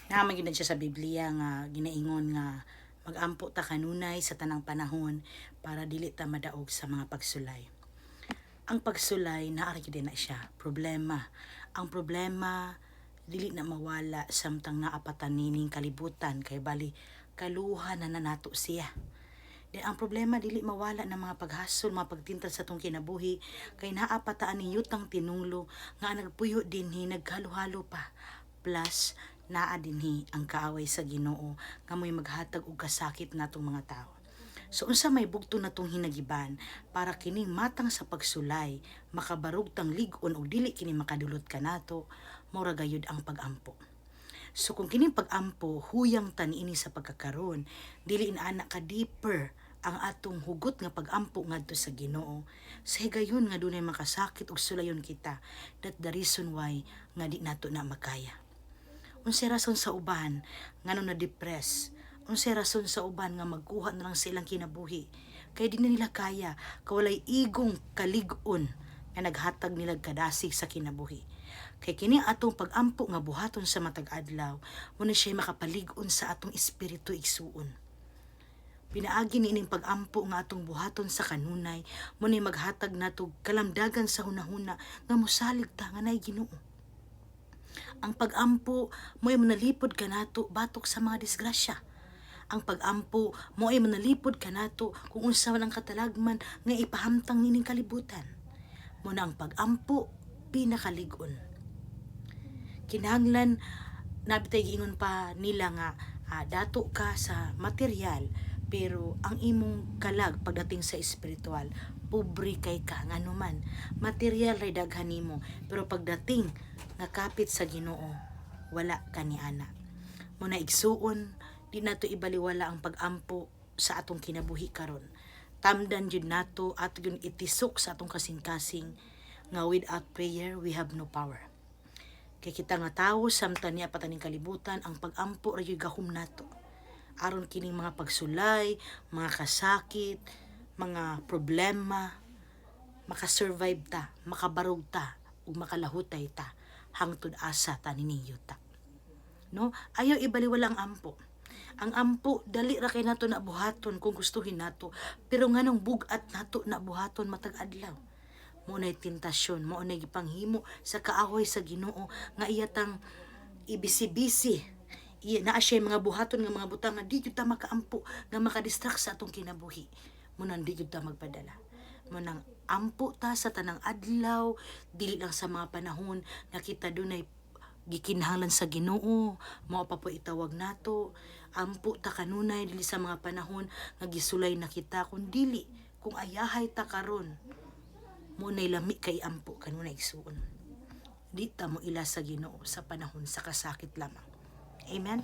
Naa man gyud na siya sa Biblia nga ginaingon nga magampo ta kanunay sa tanang panahon para dili ta madaog sa mga pagsulay. Ang pagsulay, naa ra gyud na siya problema. Ang problema dili na mawala samtang naa pa ta nining kalibutan kay bali kaluha na na nato siya. Di ang problema dili mawala ng mga paghasol, mga pagtintal sa atong kinabuhi kay naa pa ta aning yutang tinunglo nga nagpuyo dinhi, naghalo-halo pa. Plus naa dinhi ang kaaway sa Ginoo nga mo'y maghatag og kasakit natong mga tao. So unsa may bugto natong hinagiban para kining matang sa pagsulay makabarog tang lig-on og dili kini makadulot kanato? Mao ra gayud ang pagampo. So kung kining pagampo huyang ta niini sa pagkakaron, dili na ana ka deeper ang atong hugot nga pagampo ngadto sa Ginoo, sa higayon nga dunay makasakit og sulayon kita, that the reason why nga di nato na makaya. Unsay rason sa uban ngano na depress? Unsay rason sa uban nga magkuha na lang sa ilang kinabuhi? Kay di na nila kaya, kawalay igong kalig-on nga naghatag nila kadasig sa kinabuhi. Kay kini atong pagampo nga buhaton sa matag adlaw, mo na siya makapalig-on sa atong espiritu, igsuon. Pinaagi niining pagampo nga atong buhaton sa kanunay, mo ni maghatag nato kalamdagan sa hunahuna nga mosalig ta nga naay Ginoo. Ang pagampo mo'y manalipod kanato batok sa mga disgrasya. Ang pagampo mo ay manalipod kanato kung unsa man ang katalagman nga ipahamtang nining kalibutan. Mo na ang pagampo pinakalig-on. Kinahanglan nabitay giingon pa nila nga dato ka sa material pero ang imong kalag pagdating sa espiritual, pobre kay ka. Ngano man, material ray daghan nimo, pero pagdating nga kapit sa Ginoo, wala ka ni ana. Mo na, igsuon, di nato ibaliwala ang pagampo sa atong kinabuhi karon. Tamdan jud nato, ato gyud itisok sa atong kasing-kasing nga without prayer we have no power. Kay kita nga tawo, samtang naa pa ta ning kalibutan, ang pagampo ra gyud gahom nato aron kining mga pagsulay, mga kasakit, mga problema, makasurvive ta, makabarog ta, ug makalahutay ta hangtod asa ta nining yuta. No? Ayaw ibaliwala ang ampo. Ang ampo dali ra kay nato na buhaton kung gustuhin nato, pero nganong bug-at nato na buhaton matag adlaw? Mo nay tentasyon, mo nay gipanghimo sa kaaway sa Ginoo nga iyatang ibisi-bisi. Iya naa siya mga buhaton nga mga butang nga di gyud ta makaampo, nga makadistract sa atong kinabuhi. Mo nang di gyud ta magpadala. Mo nang ampo ta sa tanang adlaw, dili lang sa mga panahon nga kita dunay gikinahanglan sa Ginoo, mao pa po itawag nato. Ampo ta kanunay dili sa mga panahon nga gisulay na kita, kun dili kung ayahay ta karon, mo nay lami kay ampo kanunay, igsuon. Di ta mo ila sa Ginoo sa panahon sa kasakit lamang. Amen.